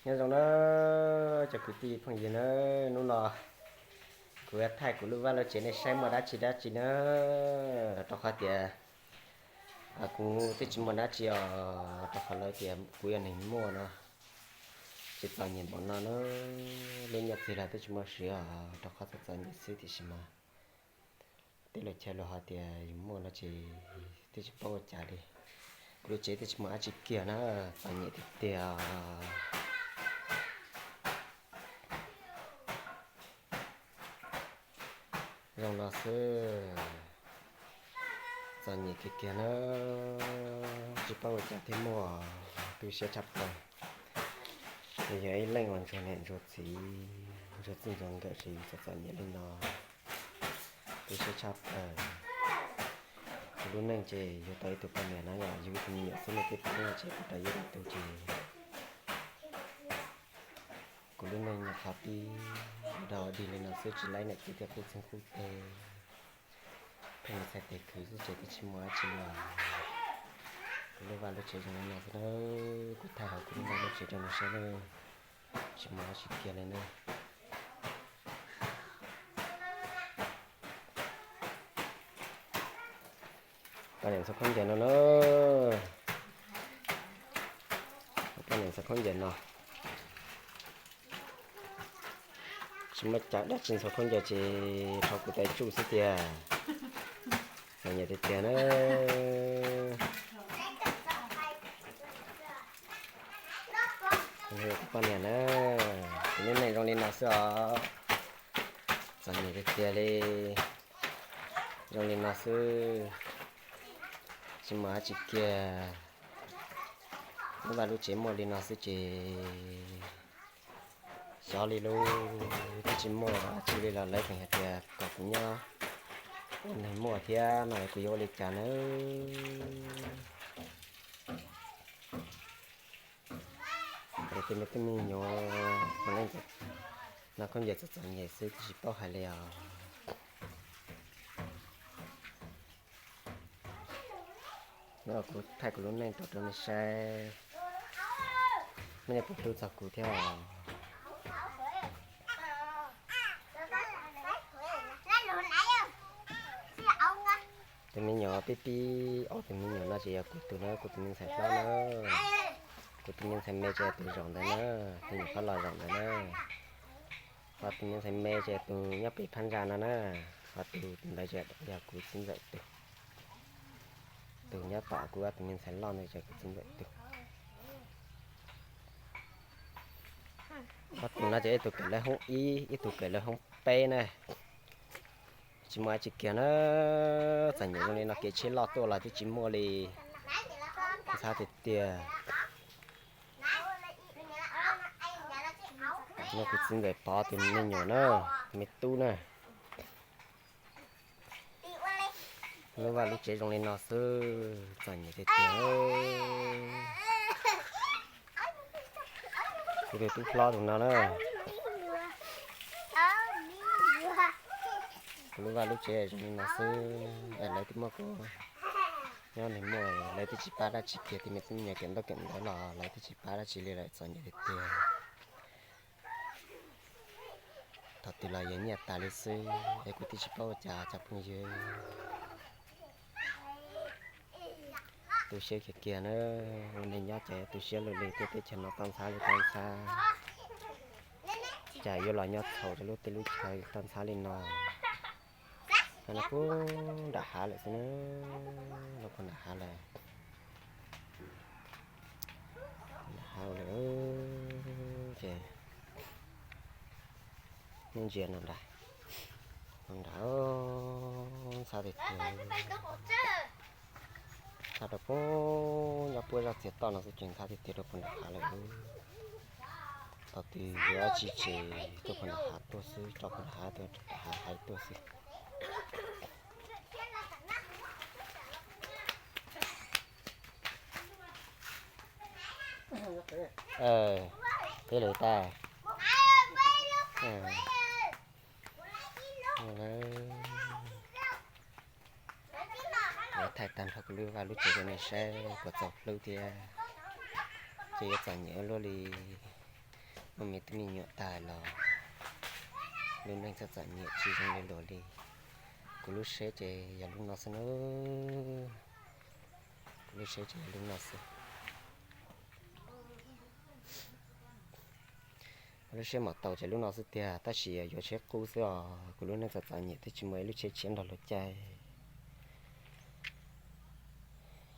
Nyob zoo na, cov kwv tij phooj ywg na, hnub no kuv yuav thaij kuv lub vaj lub tsev nej saib muaj dab tsi dab tsi na, rau qhov tias kuv twb tsis muaj dab tsi os, rau qhov lawv tias kuv yog neeg muaj no, tsis txom nyem npaum no na, lub nyiaj txiag los twb tsis muaj siv os, rau qhov txom txom nyem xwb tiam sis mas tej lus chaw luag hais tias yus muaj no ces twb tsis paub ua cas li. Kuv lub tsev twb tsis muaj dab tsi kiag na, txom nyem tiag tiag. Zoo no xwb, txom nyem kiag kiag na, tsis paub ua cas thiaj muaj, tu siab tshaj plaws. Yog ib leej uas ntsuag niam ntsuag txiv, ntsuag txij ntsuag nkawm ces yus txom txom nyem li no, tu siab tshaj plaws. Kuv lub neej ces yug tau ib tug poj niam na yom, yug ib tug me nyuam xwb, nej twb paub ces kuv rau yug ib tug ces kuv lub neej nyuam qhuav pib ua dog ua dig li no xwb, tsis laib niam txiv thiab qub txeeg qub teg, pheej mus txhais tes khwv xwb ces twb tsis muaj dab tsi li. Kuv lub vaj lub tsev zoo li no xwb na, kuv thaij hauv kuv lub vaj lub tsev rau nej saib na, tsis muaj dab tsi kiag li na. Poj niam ntxhua khaub ncaws no na, poj niam ntxhua khaub ncaws no, tsis muaj dab tsi ntxhua khaub ncaws ces rho kuv tais tsuj xwb tiag. Txom nyem tiag tiag na. Poj niam na, kuv lub neej zoo li no xwb os. Txom nyem tiag tiag li. Zoo li no xwb, tsis muaj dab tsi kiag. Lub vaj lub tsev muaj li no xwb ces xyov li lauj, twb tsis muaj dab tsi li los lawv tseem hais tias kom kuv nyob ua neeg muaj thiab no kuv yuav ua li cas nawb. Es tej me tub me nyuam ua neej no khaub ncaws txom txom nyem xwb twb tsis paub hais li os. Nyob kuv thaij kuv lub neej rau rau nej saib, nej puas hlub txog kuv thiab os. Tus me nyuam pib pib ob tug me nyuam no ces yog kuv tus na, kuv tus me ntxhais hlob na. Kuv tus me ntxhais me ces yog tus zaum ntawd na, tus nyuam qhuav los zaum ntawd na. Ho tus me ntxhais me ces tus nyob pem phab ntsa no na. Ho tus ntawd ces yog kuv txiv ntxawm tus, tus nyob tom kuv tus me ntxhais loj ntawd ces kuv txiv ntxawm tus. Ho tus no ces ib tug kawm lawv hoob ib, ib tug kawm lawv hoob peb na. Tsis muaj dab tsi kiag na, txom nyem zoo li no kev tsheb loj tuaj los twb tsis muaj li. Ntxhab tiag tiag. No kuv txiv ntxawm Pov tus me nyuam na, tus me tub na. Lub vaj lub tsev zoo li no xwb, txom nyem tiag tiag. Kuv tus tub hlob tus no na. Kuv lub vaj lub tsev zoo li no xwb, es lawv twb muab kuv nyob neeg muaj, lawv twb tsis pab dab tsi kiag, tej me tub me nyuam kawm ntaub kawm ntawv los lawv twb tsis pab dab tsi li, lawv txom nyem tiag tiag. Thaum twg los yuav nyiaj tas li xwb, es kuv twb tsis paub ua cas cov phooj ywg. Tu siab kiag kiag na, ua neeg nyob ces tu siab lug li, tej teb chaws no toj ntxhab li toj ntxhab, cas yuav los nyob txhaum rau lub teb lub chaw toj ntxhab li no. Los puag nram hav lawm xwb na, los puag nram hav lawm. Nram hav lawm ces hnub ntsia no nrad, no nrad ntxhab tiag tiag. Ntxhab rau puag nyob puag zoj txias toj no xwb ces ntxhab tiag tiag rau puag nram hav lawm. Thaum twg yuav tsis tsev tuaj puag nram hav tuaj xwb, tso puag nram hav tuaj, hav hais tuaj xwb. Peb lawm tas. Thaij tag nrho kuv lub vaj lub tsev rau nej saib puas txaus hlub thiab, ces yuav txom nyem ua luaj li. Muaj me tub me nyuam tag los lub neej txom txom nyem tsis zoo li luag li. Kuv lub siab ces yog lub no xwb nawb. Kuv lub siab ces yog lub no xwb. Lub siab mam tau ces lub no xwb tiag, tab sis yuav tsheb qub xwb os. Kuv lub neej txom txom nyem twb tsis muaj ib lub tsheb tshiab nrog luag caij.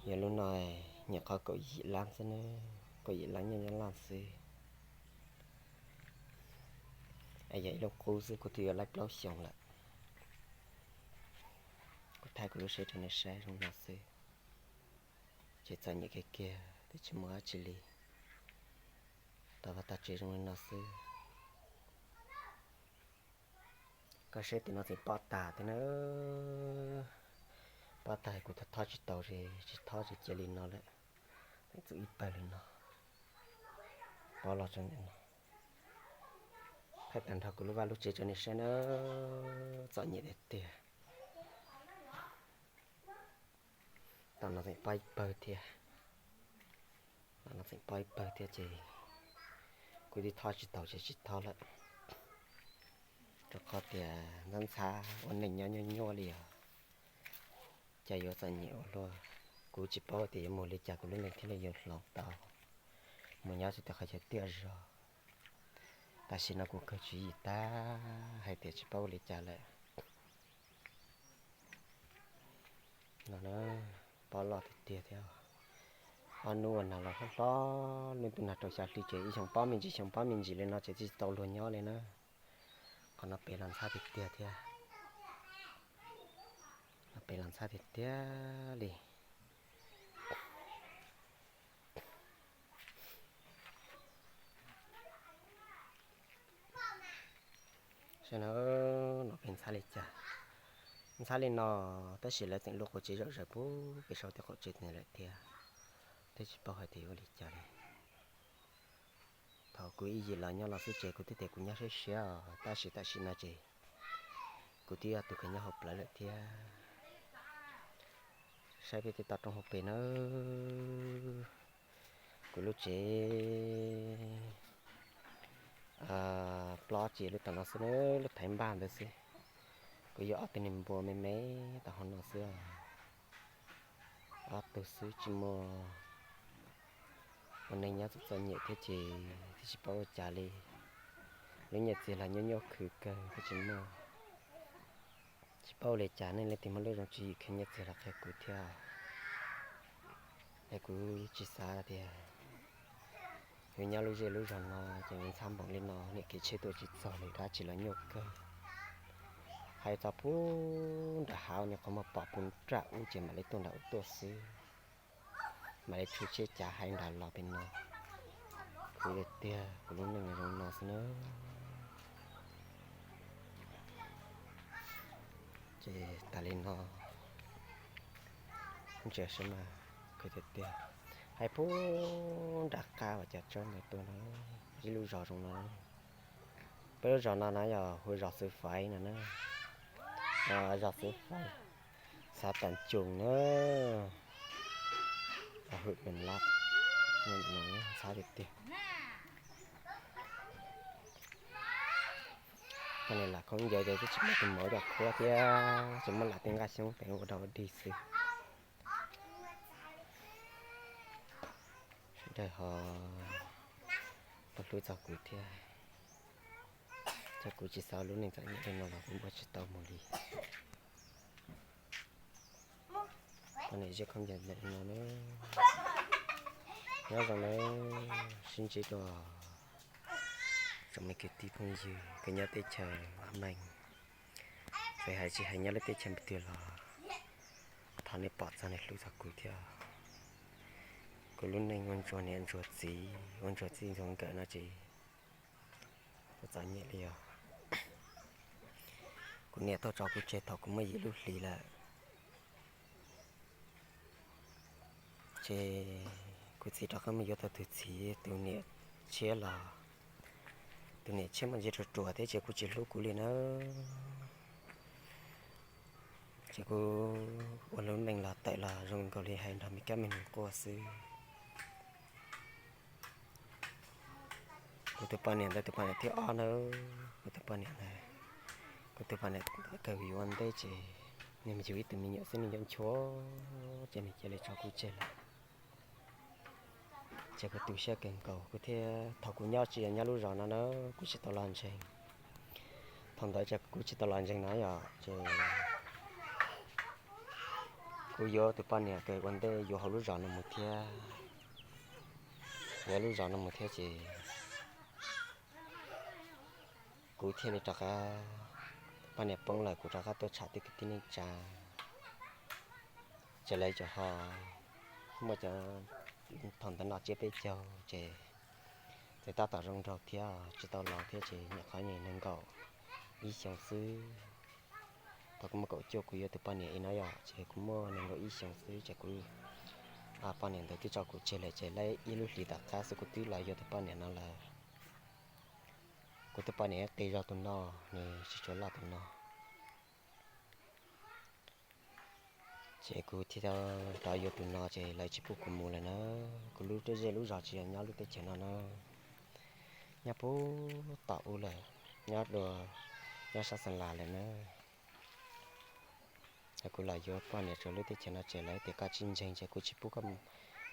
Yog lub no, nyuam qhuav kaum yim lab xwb nawb, kaum yim lab nyob Nyab Laj xwb. Yog ib lub qub xwb kuv twb yuav laib plaub xyoos lawm. Kuv thaij kuv lub siab rau nej saib zoo no xwb. Ces txom nyem kiag kiag twb tsis muaj dab tsi li. Tau vaj tau tsev zoo li no xwb. Koj saib tim no tseem pob tag thiab na. Pob tag kuv tho tsis tau, tsis tho ces cia li no lawm. Tseem txum ib pawg li no, pob loj tseem ntawm no. Thaij tag nrho kuv lub vaj lub tsev rau nej saib na, txom nyem tiag tiag. Tam no tseem pob ib pawg thiab, tam no tseem pob ib pawg thiab ces kuv twb tho tsis tau ces tsis tho lawm. Rau qhov tias ntxhab ntxhab ua neej nyob nyuaj nyuaj li os. Cas yuav txom nyem ua luaj, kuv tsis paub tias yuav mus li cas kuv lub neej thiaj li yuav hloov tau mus nyob xwb tias qhov chaw tiaj zog. Tam sim no kuv kawg tswv yim tag hais tias tsis paub ua li cas lawm. No na, pob loj tiag tiag thiab. Ob hnub ua nag los hlob hlob, lub ntuj nag rau xya hli ces ib xyoo pob me ntsis xyoo pob me ntsis li no ces tsis tau luag nyob li na. Qhov no pem los ntxhab tiag tiag thiab, no pem los ntxhab tiag tiag li. Saib no, no pem ntxhab li cas, ntxhab li no, tab sis lawv tseem luaj qaum tsev zom zaws puag pem saum tej qaum tsev ntawd lawm thiab. Twb tsis paub hais tias yuav ua li cas li. Thaum kuv ib yim los nyob los xwb ces kuv twb tias kuv nyob siab siab os, tab sis tam sim no ces kuv twb yog tus kws nyob hauv plawv lawm thiab. Saib peb tej toj roob hauv pes nawb, kuv lub tsev plob ces lub tom no xwb nawb, lub thaiv npaj ntawd xwb. Kuv yog ob tug niag npua me me tom hauv no xwb os. Ob tug xwb tsis muaj, ua neej nyob txom txom nyem thiab ces twb tsis paub ua cas li. Lub nyiaj txiag los nyuaj nyuaj khwv kawg thiab tsis muaj. Tsis paub ua li cas, nej leej twg muaj lub zoo tswv yim khwv nyiaj txiag los qhia kuv thiab. Es kuv tsis xav tias yuav nyob lub zej lub zog no ces ntxhab npaum li no, niam kev tsheb tuaj tsis txog li, dab tsi los nyuaj kawg. Hais txog puag nram hav, nyuam qhuav muaj pom puag nram ub ces mam li tuaj nram ub tuaj xwb, mam li tshu tsheb cav hais nram los pem no. Khwv tiag tiag, kuv lub neej zoo no xwb nawb. Ces tas li no, ntsia saib mas, khwv tiag tiag. Hais puag nram qab uas cov tsob ntawd tuaj no, ib lub zos zoo no. Peb lub zos no na yog hu zos Xwm Faiv no na, zos Xwm Faiv, xav Tam Coos na, hwm Meem Lab, ntxhab tiag tiag. Thaum lam khaub ncaws ces twb tsis muaj tus mov coj khuab thiab, tsis muaj lam tej nqaj xyoob pem ua dog ua dig xwb. Sawv daws ho tau hlub txog kuv thiab, txawm kuv tsis xav lub neej txom nyem li no los kuv npuaj tsis tau mus li. Tau niam zej khaub ncaws ntawm no na, nyob zoo nawb, sib ntsib dua tsoom me kwv tij phooj ywg kws nyob teb chaws Am Meeg. Txawm hais tsis hais nyob lub teb chaws twg los thov nej pom txog nej hlub txog kuv thiab. Kuv lub neej ua ntsuag niam ntsuag txiv, ua ntsuag txij ntsuag nkawm no ces txom nyem li os. Kuv niam tuaj tso kuv tseg thaum kuv muaj yim lub hlis lawm, ces kuv txiv rov qab mus yuav tau tus txiv, tus niam tshiab los, tus niam tshiab mas ntsia ruam ruam thiab ces kuj tsis hlub kuv li na. Ces kuv ua lub neej los tawm los zoo nkaus li hais nrog me kab me noog quaj xwb. Kuv tus poj niam ntawd tus poj niam thib ob na, kuv tus poj niam ntawd, kuv tus poj niam kawg yuav ua ntej ces nws yug ib tug me nyuam xwb, nws yuav nchuav ces nws cia li tso kuv tseg lawm. Ces kuv tu siab kawg nkaus, kuv thiaj, thaum kuv nyob tsis yog nyob lub zos no na, kuv tsis tau los ntseeg. Thaum ntawd ces kuv tsis tau los ntseeg no yom, ces kuv yuav tus poj niam kawg ua ntej yuav hauv lub zos no mus thiab, yuav lub zos no mus thiab ces kuv thiaj li rov qab, poj niam poob lawm kuv rov qab tuaj tsham tej kwv tij neej tsa, ces lawv cov ho muaj cov, thaum ntawd no tsiab peb caug ces txawm tab tom zoo nraug thiab tsis tau laus thiab ces nyuam qhuav nees nkaum ib xyoos xwb. Thaum kuv muaj kaum cuaj kuv yuav tus poj niam ib no yom, ces kuv muaj nees nkaum ib xyoos xwb ces kuv, poj niam ntawd twb tso kuv tseg lawm ces lawv ib lub hlis tom qab xwb kuv twb los yuav tus poj niam no lawm. Kuv tus poj niam qis zog tus no, nws tsis tshua loj tus no. Ces kuv thiaj rov yuav tus no ces lawv tsis pub kuv mus lawm na. Kuv lub zej lub zos tsis yog nyob lub teb chaws no na, nyob puag tom ub lawm, nyob dua, nyob sab Xeem Las lawm na. Kuv los yuav poj niam rau lub teb chaws no ces lawv tias koj tsis ntseeg ces kuv tsis pub koj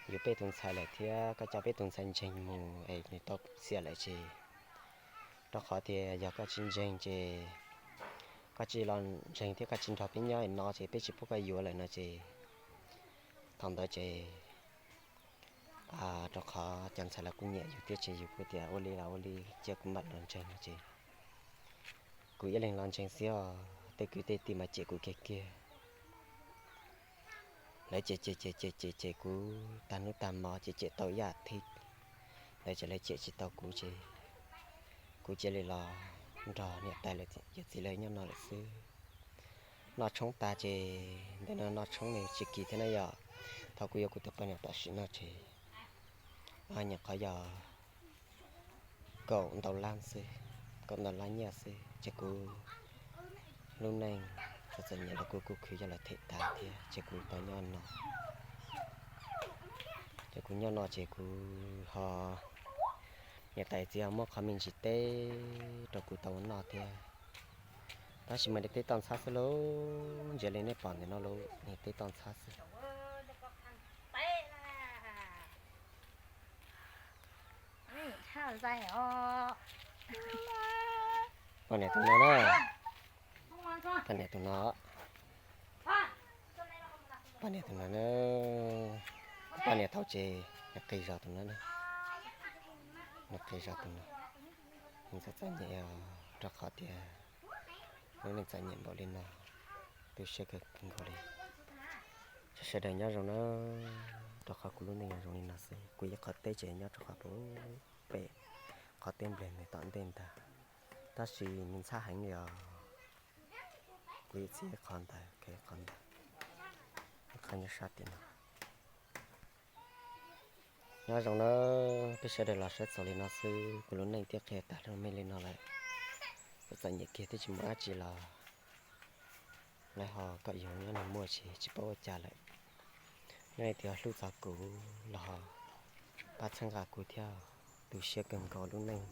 yuav peb tus ntxhais lawm thiab koj coj peb tus ntxhais ntseeg mus es nws tau xiam lawm ces, rau qhov tias yog koj tsis ntseeg ces, koj tsis los ntseeg thiab koj tsis nrog peb nyob no ces peb tsis pub koj yuav lawm no ces, thaum ntawd ces, rau qhov cov ntxhais lawv kuj nyiam yus thiab ces yus kuj tias ua li los ua li, cia kuv mam los ntseeg no ces kuv ib leeg los ntseeg xwb os, tej kwv tej tij mas cem kuv kiag kiag. Lawv cem cem cem cem cem cem kuv tag hnub tag hmo ces cem tau ib as thiv ntawd ces lawv cem tsis tau kuv ces kuv cia li los nrog niam tais lawv yawm txiv lawv nyob no lawm xwb. Noj tshoob tas ces ntawm no noj tshoob nws tsis kis thiab na yom. Thaum kuv yuav kuv tus poj niam tam sim no ces nyuam qhuav yog kaum ntau lab xwb, kaum ntau lab nyiaj xwb ces kuv lub neej txom txom nyem los kuv kuj khwv coj los them tas thiab ces kuv tau nyob no. Ces kuv nyob no ces kuv ho, niam tais txiv ho muab qhov me ntsis teb rau kuv tau ua noj thiab. Tab sis mas niag teb toj ntxhab xwb lauj, ntsia li nej pom ntawm no lauj, niag teb toj ntxhab xwb. Poj niam tus no na, poj niam tus no, poj niam tus no na, poj niam thaum ces nws qis zog tus no na, nws qis zog tus no, nws txom txom nyem rau qhov tias lub neej txom nyem npaum li no, tu siab kawg nkaus li. Sawv daws nyob zoo na, rau qhov kuv lub neej yog zoo li no xwb, kuv ib qho teb ces nyob rau qhov pem, qhov teb nplej nws tom ntej ntag, tab sis nws ntxhab heev li os. Kuv ib txhia qhov ntawd, qhov ntawd, qhov nyob sab tim no. Nyob zoo na, peb sawv daws los saib txaus li no xwb, kuv lub neej twb qhia tag rau nej li no lawm. Kuv txom nyem kiag twb tsis muaj dab tsi los lawv ho kom yus nyob nws muaj tsis tsis paub ua cas lawm. Nyob li tias hlub txog kuv los ho pab txhawb nqa kuv thiab, tu siab kawg nkaus lub neej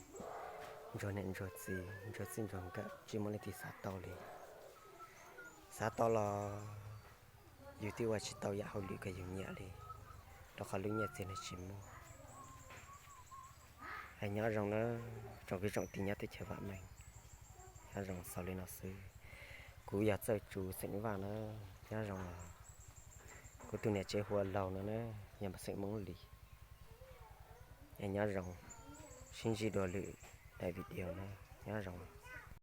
ntsuag niam ntsuag txiv ntsuag txij ntsuag nkawm tsis muaj leej twg xav tau li. Xav tau los yus twb ua tsis tau yam hauj lwm kom yus nyiam li, rau qhov lub nyiaj txiag nws tsis muaj. Es nyob zoo na, tsoom kwv tsoom tij nyob teb chaws vam meej, nyob zoo xaus li no xwb. Kuv yog Txawj Tsu xeem Vaj na, nyob zoo os. Kuv tus niam tsev hu ua Laug no na, yog xeem Hmoob Lis. Es nyob zoo, sib ntsib dua lwm daim video na, nyob zoo.